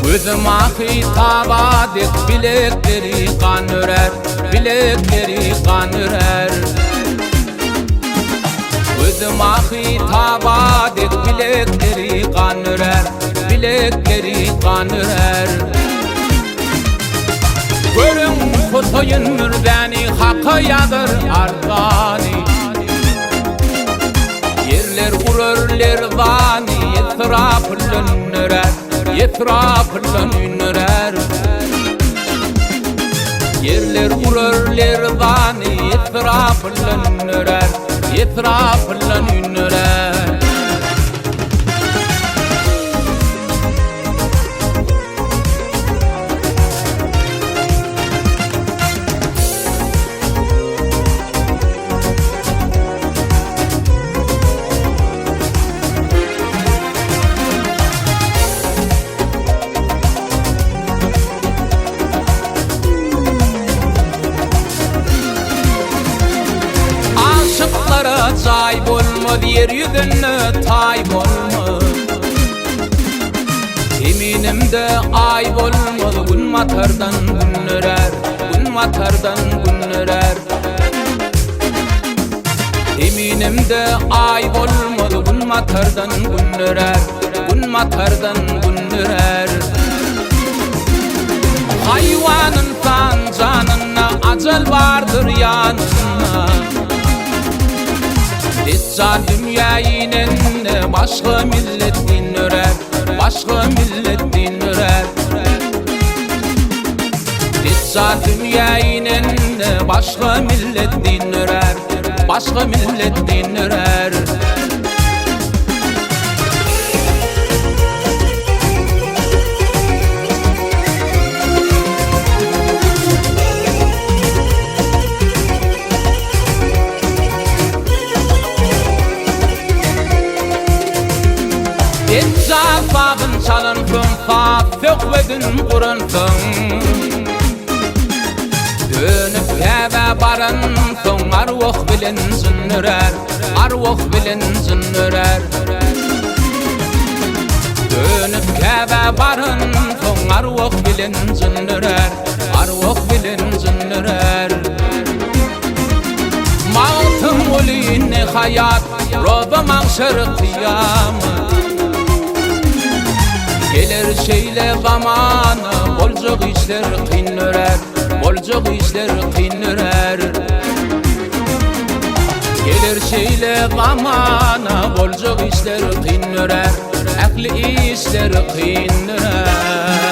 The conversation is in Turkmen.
Gözüm ahy taba dek bilekleri gan örer, bilekleri gan örer. Gözüm ahy taba dek bilekleri gan örer, bilekleri gan örer. Görüň Husaýyn mürzäni haka ýazar arzany. Ýerler urar lerzany, Esrapyldan ündürer, Esrapyldan ündürer. Ýerler urar lerzany, Esrapyldan ündürer, Esrapyldan ündürer. Aşyklara jaý bolmaz ýer ýüzünde taý bolmaz. Zeminimde aý bolmaz gün batardan gün örer, gün batardan gün örer. Zeminimde aý bolmaz gün batardan gün örer, gün batardan gün örer. Haýwan ynsan janynda ajal bardyr ýanynda. Deccal dünýä inende başga millet din dörär, başga millet din dörär. Deccal dünýä inende başga millet din dörär, başga millet din dörär. Deccal sazyn çalansoň, saz söhbedin guransoň, Dönüp Käbä baransoň, arwah bilen jyn örär, arwah bilen jyn örär. Dönüp Käbä baransoň, arwah bilen jyn örär, arwah bilen jyn örär. Magtymguly ne haýat, roza magşar kyýamat. Geler şeýle zamana, boljak işler kyn dörär, boljak işler kyn dörär. Geler şeýle zamana, boljak işler kyn dörär, ähli işler kyn dörär.